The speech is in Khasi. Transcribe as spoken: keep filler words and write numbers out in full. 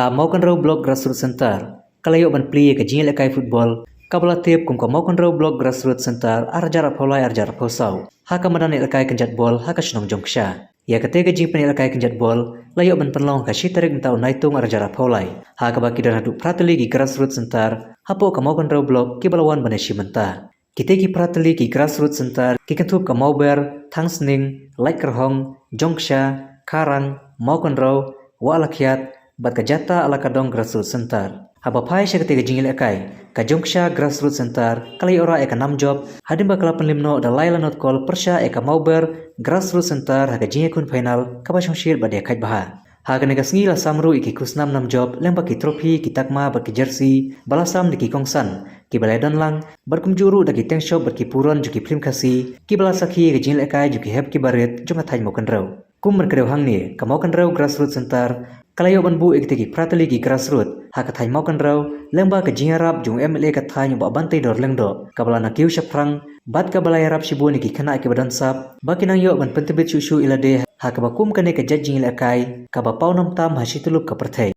Ka Mawkynrew Block Grassroots Centre ka la ïoh ban plie ïa ka jingïalehkai football kaba la tip kum ka Mawkynrew Block Grassroots Centre ar hajar arphew lai ar hajar arphew saw ha ka madan ïalehkai kynjat bol ha ka shnong Jongksha. Ïa kata ka jingpynïalehkai kynjat bol la ïoh ban pynlong ha ka shi tarik mynta u Naitung ar hajar arphew lai, ha kaba ki don haduh phra tylli ki Grassroots Centre hapoh ka Mawkynrew Block kiba la wan ban ïashim bynta. Kita ki phra tylli ki Grassroots Centre ki kynthup ka Mawber, Thangsning, Laitkyrhong, Jongksha, Kharang, Mawkynrew, Wahlakhiat bad ka Jata Alakadong Grassroots Centre. Haba phai sha kata ka jingïalehkai, ka Jongksha Grassroots Centre ka la ïoh rah ïa ka nam jop hadien ba ka la pynlip noh da lai la not kol pyrshah ïa ka Mawber Grassroots Centre ha ka jingïakhun final kaba shongshit bad ïakhaid bha. Ha kane ka sngi la sam ruh ïa ki khusnam nam jop lyngba ki trophy, ki takma bad ki jersey ba la sam da ki kongsan kiba la ïadon lang bad kumjuh ruh da ki teng shop bad ki puron jong ki phlim Khasi kiba la sakhi ïa ka jingïalehkai jong ki hep ki barit jong ka thaiñ Mawkynrew. Kum ban kdew hangne, ka Mawkynrew Grassroots Centre ka la ïoh ban buh ïa kita ki phra tylli ki Grassroots ha ka thaiñ Mawkynrew lyngba ka jingïarap jong u M L A ka thaiñ u Bah Banteidor Lyngdoh, kaba la na kiew shaphrang bad kaba la ïarap shibun ïa ki khynnah kiba don sap ba ki nang ïoh ban pyntbit shuh shuh ïa lade ha kaba kum kane ka jait jingïalehkai kaba pawnam tam ha shi tyllup ka pyrthei.